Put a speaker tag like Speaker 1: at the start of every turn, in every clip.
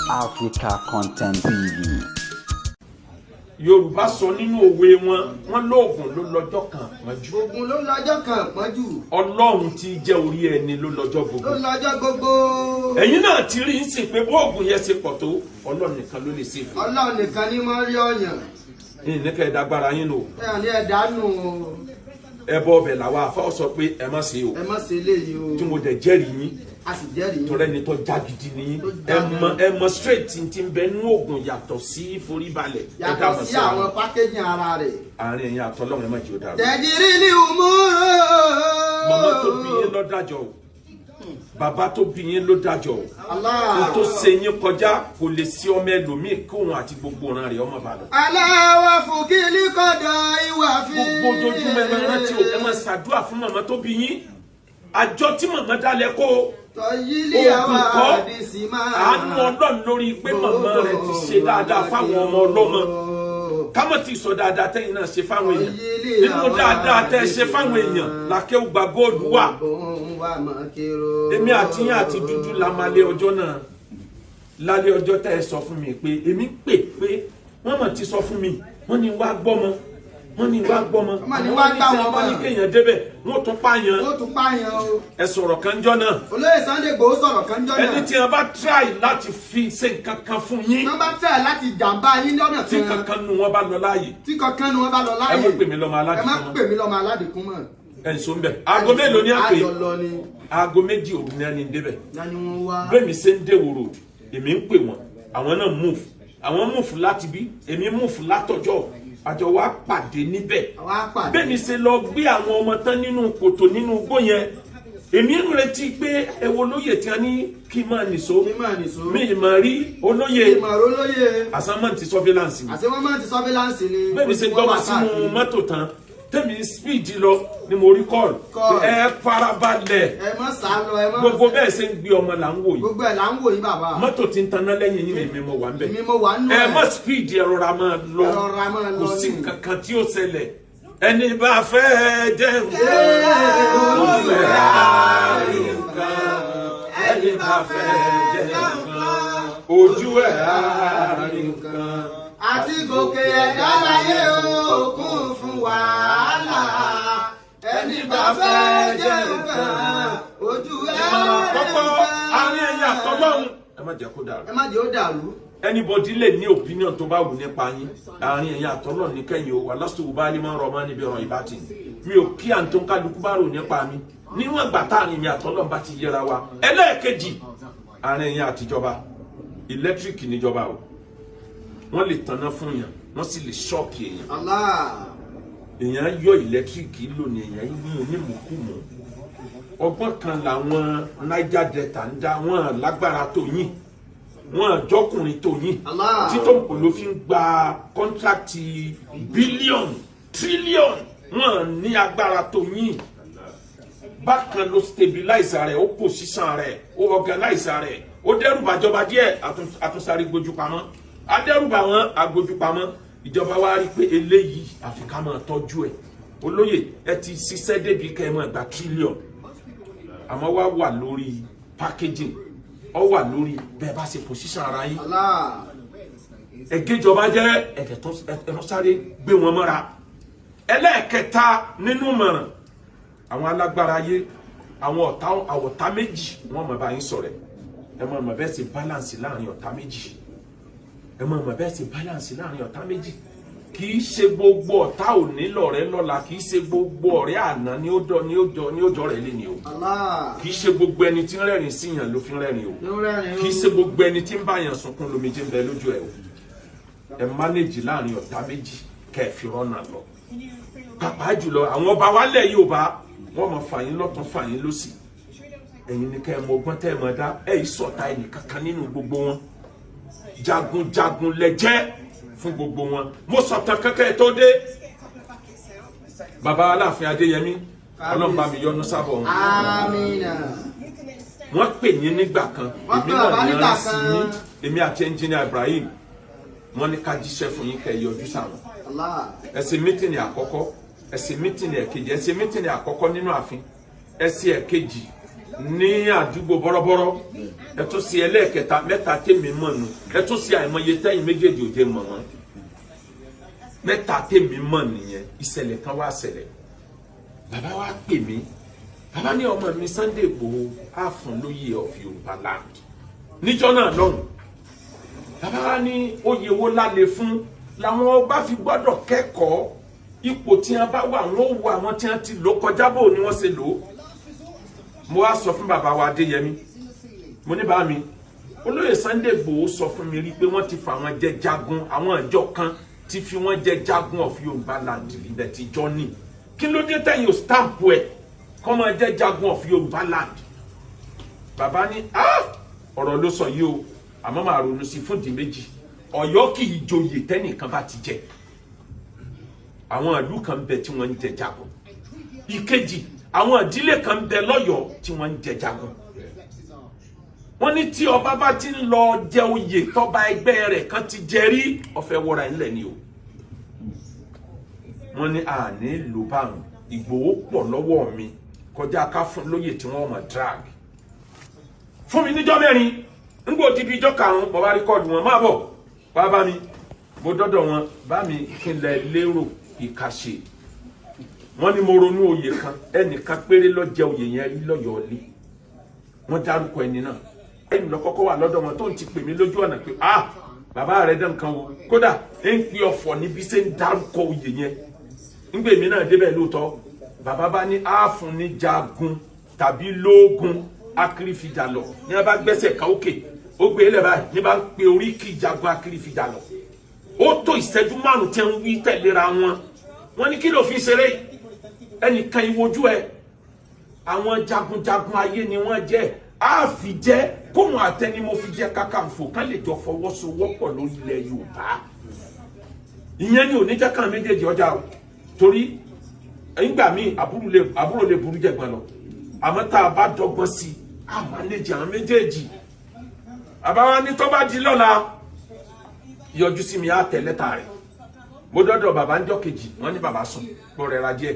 Speaker 1: Africa Content TV.
Speaker 2: Yorùbá sọ nínú òwe wọn, wọn lóògùn ló lọ́jọ́ kan pọ́njú.
Speaker 3: Ògùn ló lọ́jọ́ kan pọ́njú.
Speaker 2: Ọlọ́run tí jẹ́ orí ẹni ló lọ́jọ́
Speaker 3: Ló
Speaker 2: gbogbo.
Speaker 3: lọ́jọ́ gbogbo.
Speaker 2: Ẹ̀yin náà ti rí ń sìn pé bóògùn yẹn ṣe pọ̀ tó, Ọlọ́run nìkan ló lè ṣe fún.
Speaker 3: Ọlọ́run nìkan ni mọ́ rí ọ̀yàn.
Speaker 2: Yín ní kẹ́ ẹ dágbára yín lò.
Speaker 3: Ẹ̀yàn ní ẹ̀dá nù o.
Speaker 2: Ẹbọ ọbẹ̀ làwọn afọ sọ pé ẹ má ṣe o.
Speaker 3: Ẹ má ṣe eléyìí o.
Speaker 2: Tí mo dẹ̀ jẹ́rìí yín.
Speaker 3: A sì jẹ́rìí yín.
Speaker 2: Tọrẹ ni tó já gidi ni yín.
Speaker 3: Tó
Speaker 2: Ẹ
Speaker 3: já
Speaker 2: mọ
Speaker 3: gidi.
Speaker 2: Ẹ mọ straight tí ń bẹ nú oògùn yàtọ̀ sí foríbalẹ̀. Ẹ
Speaker 3: Yàtọ̀
Speaker 2: dáhùn
Speaker 3: sí
Speaker 2: sí
Speaker 3: àwọn
Speaker 2: àwọn
Speaker 3: pákéjì ara rẹ̀.
Speaker 2: Àárín ẹ̀yin àtọlọ́run, ẹ má jẹ́ ó dàrú.
Speaker 3: Tẹ̀jìrì ní òmùrò.
Speaker 2: Màmá tó bí yín ló dájọ́ o, bàbá tó bí yín ló dájọ́ o.
Speaker 3: Allah.
Speaker 2: O tó ṣe yín kọjá kò lè sí ọmọ ẹlòmíì kóhun àti gbogbo ọ̀ràn rẹ̀ ọmọ bàlọ́.
Speaker 3: Aláwọ̀ fòkìlì kọ̀dọ̀ ìwà fi.
Speaker 2: Gbogbo ojoojúmọ́ ẹ máa rántí o, ẹ máa ṣàdúrà fún màmá tó bí yín, àjọ tí màmá dálẹ̀ kó o.
Speaker 3: Tọ́yílì
Speaker 2: Oògùn
Speaker 3: àwọn
Speaker 2: kọ́,
Speaker 3: àdìsí máa.
Speaker 2: àánú Ọlọ́run lórí pé màmá rẹ̀ ti ṣe dáadáa fáwọn ọmọ ọlọ́mọ, kámọ́ ti sọ dáadáa tẹ́yìn náà ṣe fáwọn èèyàn. Nínú dáadáa tẹ́ ṣe fáwọn èèyàn làkẹ́ gba góòlù wà. Èmi àti yín àti dúdú la máa lé ọjọ́ náà lálẹ́ ọjọ́ tẹ́ ẹ sọ fún mi pé èmi ń pè pé wọ́n mọ̀ ti sọ fún mi, wọ́n ní wá gbọ́mọ, wọ́n ní wá gbọ́mọ.
Speaker 3: Wọ́n ní wá gbá wọn
Speaker 2: Wọ́n ní
Speaker 3: mọ́.
Speaker 2: kéèyàn débẹ̀, wọ́n tún pààyàn.
Speaker 3: Ó tún pààyàn o.
Speaker 2: Ẹ sọ̀rọ̀ kan jọ́ náà.
Speaker 3: Olóyè Sunday Igboho sọ̀rọ̀ kan jọ́
Speaker 2: Ẹni
Speaker 3: náà.
Speaker 2: tí wọn bá try láti fi ṣe nǹkan kan fún yín,
Speaker 3: Wọ́n bá tẹ̀ láti jàǹbá yín lọ́nà
Speaker 2: tí
Speaker 3: kan.
Speaker 2: kankan nu wọn bá lọ láàyè,
Speaker 3: Tí kankan nu wọn bá lọ láàyè.
Speaker 2: ẹ má pè mí lọ́mọ
Speaker 3: Ẹ má
Speaker 2: aládìkún mọ́.
Speaker 3: pè mí lọ́mọ aládìkún mọ́.
Speaker 2: Ẹ̀ ń so ń bẹ̀. Aago mélòó ni a pè?
Speaker 3: Àjọ lọ ni.
Speaker 2: Aago 2 òru ní ẹni débẹ̀.
Speaker 3: Yanni wọn wá.
Speaker 2: Bẹ́ẹ̀ mi ṣe ń dèwòrò, èmi ń pè wọ́n, àwọn náà move, àwọn move láti bí, èmi move látọjọ́, àjọ wa pàdé níbẹ̀.
Speaker 3: Àwa pàdé.
Speaker 2: Bẹ́ẹ̀ mi ṣe lọ gbé àwọn ọmọ tán nínú kòtò nínú igbó yẹn, èmi ń retí pé ẹ wo olóyè tí a ní kí n máa nìṣó.
Speaker 3: Kí máa nìṣó.
Speaker 2: Mi ì máa rí olóyè.
Speaker 3: Ìmọ̀ràn olóyè.
Speaker 2: Àsámọ́ǹtì surveillance ni.
Speaker 3: Àti wọ́n máa ti surveillance ni.
Speaker 2: Bẹ́ẹ̀ mi ṣe
Speaker 3: Wọ́n
Speaker 2: gbọ́mọ
Speaker 3: wà
Speaker 2: sínú
Speaker 3: káàkiri.
Speaker 2: mọ́tò tán, tẹ́mi speed lọ ni mo rí call.
Speaker 3: Call.
Speaker 2: Ẹ farabalẹ̀.
Speaker 3: Ẹ má sá lọ, ẹ má.
Speaker 2: Gbogbo bẹ́ẹ̀ ṣe ń gbé ọmọ là ń wò yìí.
Speaker 3: Gbogbo ẹ̀ là ń wò yín, bàbá.
Speaker 2: Mọ́tò tí ń taná lẹ́yìn yín, èmi mo wà ń bẹ̀.
Speaker 3: Èmi mo wà nínú
Speaker 2: Ẹ
Speaker 3: ẹ̀.
Speaker 2: má speed, ẹ rọra máa lọ.
Speaker 3: Ẹ rọra máa lọ
Speaker 2: Kò sí
Speaker 3: ni.
Speaker 2: nǹkan kan tí ó ṣẹlẹ̀. Ẹni bá fẹ́ jẹ́ nǹkan, ojú ẹ̀ á rí nǹkan. Ẹni bá fẹ́ jẹ́ nǹkan, ojú ẹ̀ á rí nǹkan.
Speaker 3: Àti gòkè ẹ̀dá láyé òkun fún wàhálà. Ẹni bá fẹ́ jẹ́ nǹkan, ojú ẹ̀
Speaker 2: Ìmọ̀ràn àkọ́kọ́, àárín ẹ̀yin
Speaker 3: nǹkan.
Speaker 2: àtọ́lọ́run, ẹ má jẹ́ kó dàrú.
Speaker 3: Ẹ má jẹ́ ó dàrú.
Speaker 2: Anybody lè ní opinion tó bá wù nípa yín, àárín ẹ̀yin àtọ́lọ́run ní kẹ́yìn o. Wà lọ́sọ̀ bá lè máa ń rọ ọmọ níbi ọ̀rọ̀ ìbátì mi ò kí à ń tó ń kálukú bá rò nípa mi, níwọ̀n ìgbà táàrin mi àtọ́lọ́run bá ti yẹra wa. Ẹlẹ́ẹ̀kejì, àárín ẹ̀yin àtijọba, electric níjọba o. Wọ́n lè tanná fún yàn, wọ́n sì lè shock èèyàn.
Speaker 3: Allah.
Speaker 2: Èèyàn yọ electric lò ní èèyàn mú ní mùkúmù. Ọgbọ́n kan làwọn Niger Delta ń dá, wọn lágbára tó yín, wọn jọkùnrin tó yín.
Speaker 3: Allah.
Speaker 2: Títọ́ kò ló fi ń gba contract billion, trillion, wọn ní agbára tó yín. Bákan ló stabilize rẹ̀, ó position rẹ̀, ó organize rẹ̀, ó dẹ́rù bàjọba díẹ̀, àtúnṣáré gbójú pamọ́, adẹ́rùbà wọn agbójú pamọ́. Ìjọba wa rí i pé eléyìí àfi ká máa tọ́jú ẹ̀. Olóyè, ẹ ti ṣiṣẹ́ débi kẹ́ ẹ máa gba trillion, àmọ́ wá wà lórí packaging, ọ wà lórí bẹ́ẹ̀ bá ṣe position ara yín.
Speaker 3: Allah.
Speaker 2: Ẹgẹjọba jẹ ẹdẹ tó ẹnu sáré gbé wọn mọ́ra. Ẹlẹ́ẹ̀kẹta nínú mọ̀ràn, àwọn alágbára ayé, àwọn ọ̀tá, àwọn ọ̀tá méjì wọ́n mọ̀ bá yín sọ̀rọ̀. Ẹ mọ̀ mọ̀ bẹ́ẹ̀ ṣe balance láàrin ọ̀tá méjì. Ẹ mọ̀ mọ̀ bẹ́ẹ̀ ṣe balance láàrin ọ̀tá méjì. Kì í ṣe gbogbo ọ̀tá òní lọ̀rẹ́ lọ́la, kì í ṣe gbogbo ọ̀rẹ́ àná ní ó dọ̀ ní ó jọ ní ó jọ rẹ̀ lé ní o.
Speaker 3: Allah.
Speaker 2: Kì í ṣe gbogbo ẹni tí ń rẹ́rìn síyàn ló fi ń rẹ́rìn o.
Speaker 3: Ló rẹ́rìn o.
Speaker 2: Kì í ṣe gbogbo ẹni tí ń bá yàn sunkún lomijé ń bẹ lójú ẹ o. Ẹ manage láàrin ọ̀tá méjì kẹ́ ẹ fi rọ́nà lọ. Pàápàá jùlọ àwọn ọba wálẹ̀ Yorùbá, wọ́n mọ̀ fàyín lọ́tún, fàyín lọ́sì. Ẹ̀yin ni kẹ́ ẹ mọ ọgbọ́n tẹ́ ẹ mọ̀ dá. Ẹ yìí sọ̀tá ẹnì kankan nínú gbogbo wọn. Jagunjagun lẹ jẹ́ fún gbogbo wọn. Mo sọ̀tàn kankan tó dé. Bàbá Aláàfin Adéyẹmí, Ọlọ́run bá mi yọ́nú sábọ̀ wọn.
Speaker 3: Amina.
Speaker 2: Wọ́n pè yín nígbà kan.
Speaker 3: Wọ́n
Speaker 2: Èmi
Speaker 3: pè
Speaker 2: náà
Speaker 3: bàbá
Speaker 2: ní
Speaker 3: nígbà
Speaker 2: rán sí
Speaker 3: kan.
Speaker 2: yín, èmi àti ẹnjìnìà Ibrahim. Wọ́n ní ká jíṣẹ́ fún yín kẹ́ ẹ yọjú sáwọn.
Speaker 3: Allah.
Speaker 2: Ẹ ṣe meeting àkọ́kọ́, ẹ ṣe meeting ẹ̀kejì, ẹ ṣe meeting àkọ́kọ́ nínú ààfin, ẹ ṣe ẹ̀kejì. Ní àdúgbò bọ́rọ́bọ́rọ́, ẹ tún ṣe ẹlẹ́ẹ̀kẹta. Mẹ́ta tèmi mọ̀ nù. Ẹ tún ṣe àìmọye tẹ́yìn méjèèjì ò jẹ́ mọ̀ wọ́n. Mẹ́ta tèmi mọ̀ nìyẹn. Ìṣẹ̀lẹ̀ kan wá ṣẹlẹ̀. Bàbá wa pè mí, bàbá ní ọmọ mi Sunday Igboho á fún lóyè of Yorùbá land níjọ́ náà lọ́hùn. Bàbá wa ní oyè wo lálẹ́ fún làwọn ọba fi gbọ́dọ̀ kẹ́kọ̀ọ́ ipò tí wọ́n bá wà, wọ́n wo àwọn tí wọ́n ti lò kọjá, bò ní wọ́n ṣe lò ó. Mo wá sọ fún bàbá wa Adéyẹmí, mo ní bá mi olóyè Sunday Igboho sọ fún mi rí pé wọ́n ti fa àwọn jẹ jagun, àwọn ìjọ kan ti fi wọ́n jẹ jagun of Yorùbá land ibẹ̀ ti jọ ní. Kí ló dé tẹ̀yìn ò stamp ẹ̀ kọ́ máa jẹ́ jagun of Yorùbá land? Bàbá ní, "Ah, ọ̀rọ̀ ló sọ yìí o, àmọ́ màá ronú sí fún ìdí méjì. Ọ̀yọ́ kì í joyè tẹ́nìkan bá ti jẹ. Àwọn ìlú kan ń bẹ tí wọ́n ń jẹ jagun. Ìkejì, àwọn ìdílé kan ń bẹ lọ́yọ̀ọ́ tí wọ́n ń jẹ jagun." Wọ́n ní tí ọba bá ti ń lọ jẹ oyè tọ́ba ẹgbẹ́ rẹ̀ kan ti jẹ rí, ọ̀fẹ́ wọra ẹ̀ ńlẹ̀ ni o. Wọ́n ní àní ló báwọn Ìgbòho pọ̀ lọ́wọ́ mi kọjá ká fún lóyè tí wọ́n mọ̀ drag fún mi níjọ́ 4. Ńgbò di bí ijọ́ karùn-ún, mo bá record wọn, má bọ̀ wá bá mi. Mo dọ́dọ̀ wọn, bá mi kí n lẹ lérò ìkàṣe. Wọ́n ní mo ronú oyè kan, ẹnìkan péré ló jẹ oyè yẹn rí lọ́yọ̀ọ́ lé. Wọ́n dárúkọ ẹni náà. Ẹni lọ kọ́kọ́ wà lọ́dọ̀ wọn tó ń ti pè mí lójú ọ̀nà pé, "Ah, bàbá rẹ̀ dán kan wo." Kódà ń pe ọ̀fọ̀ níbi ṣe ń dárúkọ oyè yẹn. Ńgbè mí náà débẹ̀ lóòótọ́, bàbá bá ní àáfún ní jagun tàbí lóògùn akirifijà lọ ní a bá gbẹ́sẹ̀ ká òkè, ó gbé ilẹ̀ báyìí ní bá ń pe oríkì jagun akirifijà lọ. Ó tó ìṣẹ́jú 5 tí ń wí tẹ̀léra wọn. Wọ́n ní kí ló fi ṣeré ẹnìkan ìwojú ẹ. Àwọn jagunjagun ayé ni wọ́n jẹ́, á fi jẹ́ kóhun àtẹni mo fi jẹ́ Kakanfò kán lè jọ fọwọ́sowọ́pọ̀ lórí ilẹ̀ Yorùbá. Ìyẹn ni òní jẹ́ kàn méjèèjì ọjà o, torí nígbà míì àbúrò lè burú jẹ̀gbọ́n lọ. Àmọ́ tá a bá dọ́gbọ́n sí i, á mánéjì àwọn méjèèjì. Àbáwá ní tó bá di lọ́la, yọjú sí mi, á tẹ̀ lẹ́tà rẹ̀. Mo dọ́dọ̀ bàbá ńjọ́ kejì, wọ́n ní bàbá sùn, mo rẹra díẹ̀.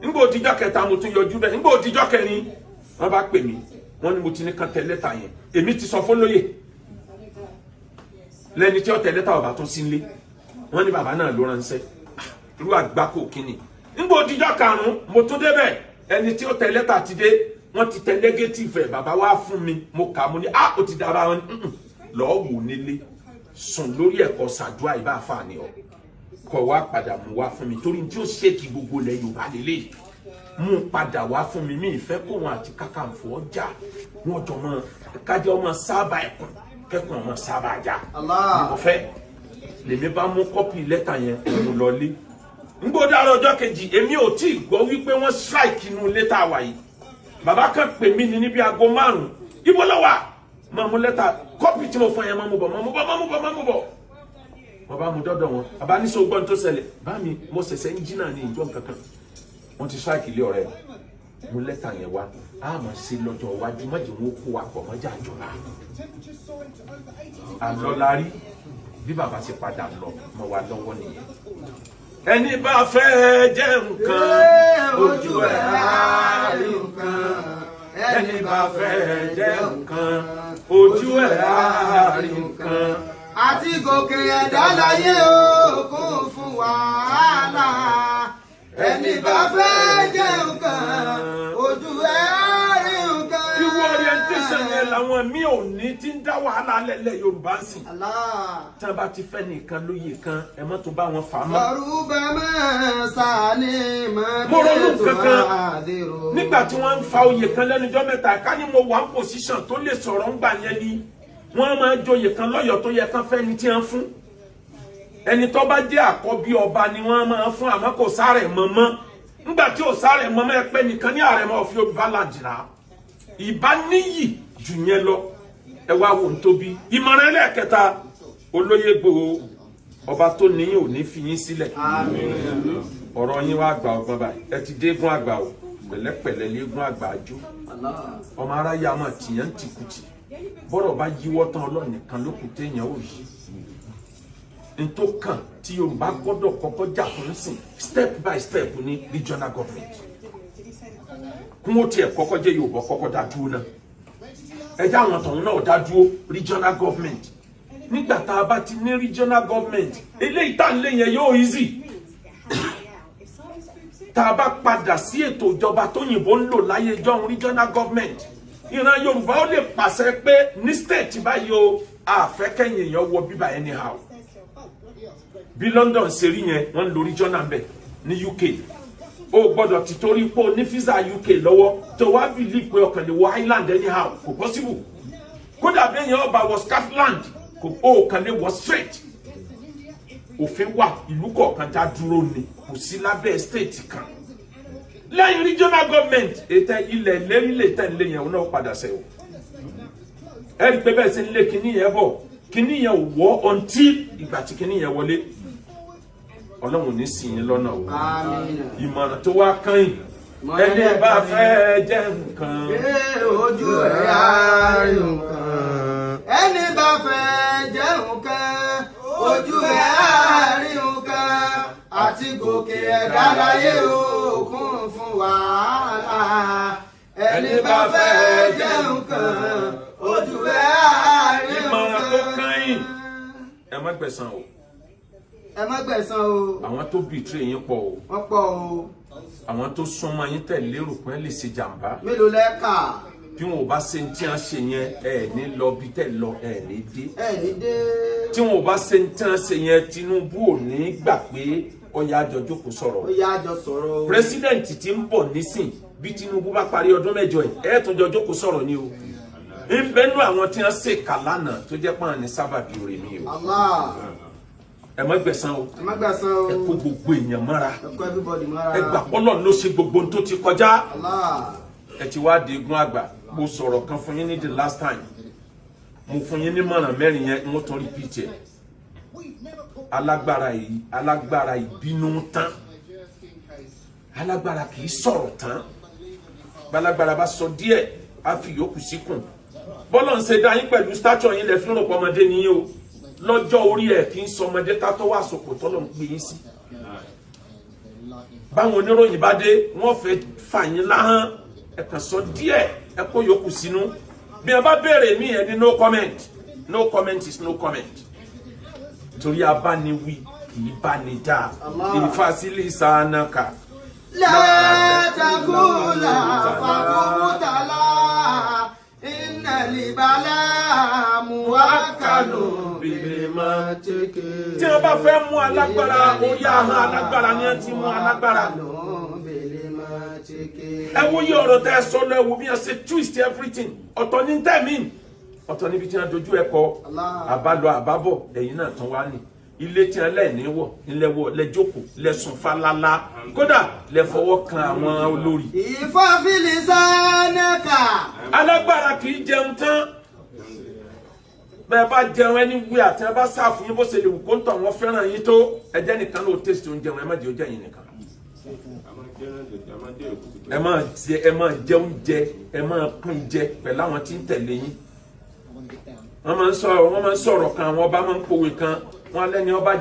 Speaker 2: Ńgbò òdìjọ́ kẹta, mo tún yọjú bẹ́ẹ̀. Ńgbò òdìjọ́ kẹrin, wọ́n bá pè mí, wọ́n ní mo ti ní kàn tẹ lẹ́tà yẹn. Èmi ti sọ fún lóye lẹ́ni tí ó tẹ lẹ́tà ọba tó sí nílé. Wọ́n ní bàbá náà ló ránṣẹ́. Irú àgbákò kínní. Ńgbò òdìjọ́ karùn-ún, mo tún débẹ̀, ẹni tí ó tẹ lẹ́tà ti dé, wọ́n ti tẹ negative ẹ̀. Bàbá wá fún mi, mo kà, mo ní, "Ah, ó ti dára." Wọn lọ́ọ́ wò nílé, sùn lórí ẹ̀kọ́, ṣàdúrà ìbá àfààní ọ kọ wá padà mú wá fún mi, torí tí ó ṣèkì gbogbo ilẹ̀ Yorùbá lélẹ̀. Mú padà wá fún mi, mi ìfẹ́ kó wọn àti Kakanfò ọjà wọn jọ mọ kájọ ọmọ sábà ẹkùn kẹkùn ọmọ sábà jà ní mo fẹ́. Lèmi bá mú copy lẹ́tà yẹn, mo lọ lé. Ngbọ́dọ̀ àrò ọjọ́ kejì, èmi ò tí ì gbọ́ wípé wọ́n strike inú lẹ́tà wà yìí. Bàbá kan pè mí ní níbi aago 5, ibo ló wà? Máa mú lẹ́tà copy tí mo fún yẹn, máa mú bọ̀, máa mú bọ̀, máa mú bọ̀, máa mú bọ̀. Wọ́n bá mú dọ́dọ̀ wọn. Bàbá ní sọ gbọ́n tó ṣẹlẹ̀ bá mi, mo ṣẹ̀ṣẹ̀ ń jí náà ní ìjọ kankan, wọ́n ti strike ilé ọ̀rẹ́. Mú lẹ́tà yẹn wá, á máa ṣe lọ́jọ́ iwájú, má jẹ́ wọn kó wa pọ̀ mọ́jà àjọba. Àlọ́ la rí bí bàbá ṣe padà lọ mọ́ wa lọ́wọ́ nìyẹn. Ẹni bá fẹ́ jẹ́ nǹkan,
Speaker 3: ojú ẹ̀ á rí nǹkan.
Speaker 2: Ẹni bá fẹ́ jẹ́ nǹkan, ojú ẹ̀ á rí nǹkan.
Speaker 3: Àti gòkè ẹ̀dá láyé ó kún fún wàhálà. Ẹni bá fẹ́ jẹ́ nǹkan, ojú ẹ̀ á rí nǹkan.
Speaker 2: Irú orientation yẹn làwọn míì ò ní tí ń dá wàhálà lẹ́lẹ̀ Yorùbá ń sìn.
Speaker 3: Allah.
Speaker 2: Tí wọ́n bá ti fẹ́ nìkan lóye kan, ẹ má tún bá wọn fà á mọ́.
Speaker 3: Farubama sani
Speaker 2: Mo ronú kankan
Speaker 3: àdèrò.
Speaker 2: Nígbà tí wọ́n ń fa oyè kan lẹ́nujọ́ mẹ́ta, ká ní mo wà ń position tó lè sọ̀rọ̀ ńgbà yẹn ni. Wọ́n máa joyè kan lọ́yọ̀ọ́ tó yẹ kán fẹ́ ni tí wọ́n fún. Ẹni tó bá jẹ́ àkọ́bí ọba ni wọ́n máa fún, àmọ́ kò sáré mọ́mọ́. Nígbà tí ò sáré mọ́mọ́, ẹ pẹ́ nìkan ní àrẹ̀mọ òfin Yorùbá làjìrà. Ìbá níyì jù yẹn lọ. Ẹ wá wò ń tóbi. Ìmọ̀ràn ẹlẹ́ẹ̀kẹta, olóyè Ìgbòho, ọba tó níyìn ò ní fi yín sílẹ̀. Ọ̀rọ̀ yín wá gba ọgbọ́n báyìí. Ẹ ti dégún àgbà o, pẹ̀lẹ́pẹ̀lẹ́ légún àgbà jó. Ọmọ aráyé a máa tìyàn ń tìkùtì. Bọ́rọ̀ bá yíwọ́ tán, Ọlọ́run nìkan ló kù téèyàn ò yí. Ntó kàn tí Yorùbá gbọ́dọ̀ kọ́kọ́ jà fún sìn, step by step, ní regional government. Kún ó tiẹ̀ kọ́kọ́ jẹ́ Yorùbá kọ́kọ́ dá dúró náà, ẹ jẹ́ àwọn tọ̀hún náà dá dúró, regional government. Nígbà tá a bá ti ní regional government, eléyìí tá à ń lé yẹn yóò easy. Tá a bá padà sí ètò ìjọba tóyìnbó ń lò láyé jọ́hun, regional government, ìran Yorùbá ó lè pàṣẹ pé ní state báyìí o, àfẹ́kẹ́yìn èèyàn wọ bíbá anyhow. Bí London ṣe rí yẹn, wọ́n ń lo regional bẹ̀. Ní UK, o gbọ́dọ̀ ti torí pé o ní visa UK lọ́wọ́ tó wá believe pé ọkàn lè wọ Ireland anyhow. Kò possible. Kódà bẹ́ẹ̀ yẹn ọba wọ Scotland, kò o kàn lè wọ straight. Òfin wà, ìlú kọ̀ọ̀kan dá dúró ni, kò sí lábẹ́ state kan. Lẹ́yìn regional government, ètò ilẹ̀ ìlérí lè tẹ̀ ń lé yẹn, òun náà padà sẹ́wọ̀. Ẹ rí i pé bẹ́ẹ̀ ṣe ń lé kinní yẹn bọ̀, kinní yẹn ò wọ́ until ìgbà tí kinní yẹn wọlé. Ọlọ́run ní sì yín lọ́nà o.
Speaker 3: Àmín.
Speaker 2: Ìmọ̀ràn tó wá kẹ́yìn, ẹni bá fẹ́ jẹ́ nǹkan,
Speaker 3: Ojú ẹ̀ á rí nǹkan. Ẹni bá fẹ́ jẹ́ nǹkan, ojú ẹ̀ á rí nǹkan. Àti gòkè ẹ̀dá láyé òkun fún wàhálà. Ẹni bá fẹ́ jẹ́ nǹkan, ojú ẹ̀ á rí
Speaker 2: Ìmọ̀ràn tó
Speaker 3: nǹkan.
Speaker 2: kẹ́yìn, ẹ má gbẹ̀san o.
Speaker 3: Ẹ má gbẹ̀san o.
Speaker 2: Àwọn tó betray yín pọ̀ o.
Speaker 3: Wọ́n pọ̀ o.
Speaker 2: Àwọn tó súnmọ́ yín tẹ̀ lérò pé lè ṣe jàǹbá.
Speaker 3: Mélòó lẹ́ka?
Speaker 2: Bí wọn ò bá ṣe ní tí wọn ṣe yẹn, ẹ ní lọ bí tẹ̀ lọ, ẹ ní dé.
Speaker 3: Ẹ ní dé.
Speaker 2: Tí wọn ò bá ṣe ní tí wọn ṣe yẹn, Tinubu ò ní gbà pé ọyà àjọ jókòó sọ̀rọ̀.
Speaker 3: Ó yá, àjọ sọ̀rọ̀ o.
Speaker 2: President tí ń bọ̀ nísìn, bí Tinubu bá parí ọdún 8 ẹ̀, ẹ̀ tún jọ jókòó sọ̀rọ̀ ni o. Ń bẹ́nu àwọn tí wọ́n ṣèkà lánàá tó jẹ́ pọ́n ní sábàbí rẹ̀ mi o.
Speaker 3: Allah.
Speaker 2: Ẹ má gbẹ̀san o.
Speaker 3: Ẹ má gbẹ̀san o.
Speaker 2: Ẹ kó gbogbo èèyàn mọ́ra.
Speaker 3: Ẹ kó everybody mọ́ra.
Speaker 2: Ẹ gbà pọ́lọ̀ ló ṣe gbogbo ohun tó ti kọjá.
Speaker 3: Allah.
Speaker 2: Ẹ ti wá di egun àgbà. Mo sọ̀rọ̀ kan fún yín ní the last time mo fún yín ní mọ̀ràn mẹ́rin yẹn, wọ́n tún repeat ẹ̀. Alágbára yìí, alágbára ìbínú tán, alágbára kì í sọ̀rọ̀ tán. Bálágbára bá sọ díẹ̀, á fi yòókù síkùn. Bọ́lọ̀ ń ṣe dá yín pẹ̀lú stature yín lẹ fi ń rò pọ̀ ọmọdé nìyí o. Lọ́jọ́ orí ẹ̀ kì í sọ ọmọdé tá tó wà sòkò tọ́lọ̀ ń pè yín sí. Báwọn oníròyìn bá dé, wọ́n fẹ́ fà yín láhán. Ẹ kàn sọ díẹ̀, ẹ kó yòókù sínú. Bí ẹ bá béèrè mí, ẹ ní no comment. No comment is no comment, torí abániwí kì í bá ní dáa. Ìfàsílì sànàkà.
Speaker 3: Látàkùlà fàkúmùtàlá ìnàlìbàlà muwákàlù bìlìmọ̀tìkì.
Speaker 2: Tí wọ́n bá fẹ́ mú alágbára, orí ahọ́n alágbára ni wọ́n ti mú alágbára. Ẹ wo yí ọ̀rọ̀ tẹ́ ẹ sọ lọ, ẹ wo bí wọ́n ṣe twist everything. Ọ̀tọ̀ ní tẹ̀mí, ọ̀tọ̀ níbi tí wọ́n dojú ẹ kọ. Àbálọ àbábọ̀, ẹ̀yìn náà tán wá ní ilé tí wọ́n lẹ́ẹ̀ní wọ̀ ilẹ̀ wọ̀ lẹ́jókòó lẹ́sùn falala, kódà lẹ́ fọwọ́ kan àwọn olórí.
Speaker 3: Ìfọ́fìlìsánẹ́kà.
Speaker 2: Alágbára kì í jẹun tán. Bẹ́ẹ̀ bá jẹun ẹni wí àti ẹ bá sáàfù yín, bó ṣe lè wù kó ń tọ̀ wọ́n fẹ́ràn yín tó, ẹjẹ́ nìkan ló tẹ̀sí oúnjẹ wọn, ẹ má jẹ oúnjẹ yín nìkan. Ẹ máa jẹ, ẹ máa jẹ oúnjẹ, ẹ máa pín jẹ pẹ̀lú àwọn tí ń tẹ̀lé yín. Wọ́n máa ń sọ̀rọ̀ kan, àwọn ọba máa ń pòwe kan, wọ́n lẹ́ni ọba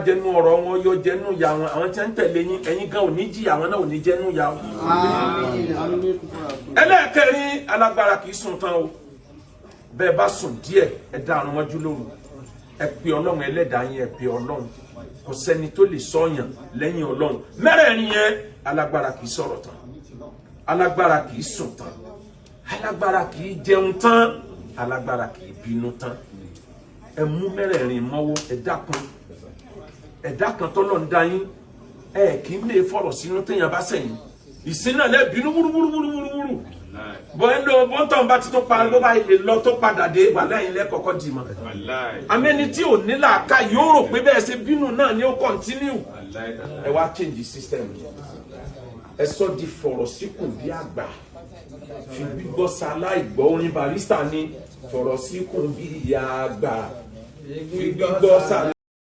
Speaker 2: jẹnu ọ̀rọ̀ wọn yọ jẹnu ìyá wọn. Àwọn tí ń tẹ̀lé yín, ẹ̀yin gan ò ní jìyà, àwọn náà ò ní jẹnu ìyá wọn. Ẹlẹ́ẹ̀kẹrin, alágbára kì í sùn tán o. Bẹ́ẹ̀ bá sùn díẹ̀, ẹ dá àrùn mọ́jú lóru, ẹ pe Ọlọ́run ẹlẹ́dàá yín, ẹ pe Ọlọ́run. Kò sẹ́ni tó lè sọ̀yàn lẹ́yìn Ọlọ́run. Mẹ́rẹ̀ẹ̀rin yẹn: alágbára kì í sọ̀rọ̀ tán, alágbára kì í sùn tán, alágbára kì í jẹun tán, alágbára kì í bínú tán. Ẹ mú mẹ́rẹ̀ẹ̀rin mọ́wọ́. Ẹ dákun, ẹ̀dá kan tọ́lọ̀ ń dá yín, ẹ kì í lè fọ̀rọ̀ sínú. Téèyàn bá sẹ̀yìn ìsín náà lẹ́ bínú wúrúwúrúwúrúwúrú bọ́ ẹ lọ bọ́ńtàn bá ti tó pa ló bá lè lọ tó padà dé wà lẹ́yìn lẹ́kọ̀ọ́kọ́ dì mọ́. Amẹ́ni tí ò ní làákà yóò rò pé bẹ́ẹ̀ ṣe bínú náà ni ó continue. Ẹ wá change system, ẹ sọ di fọ̀rọ̀ síkùn bí àgbà fi gbígbọ́ sáláì gbọ́. Orin Barrister ni, fọ̀rọ̀ síkùn bí ìyá àgbà fi gbígbọ́ sáláì.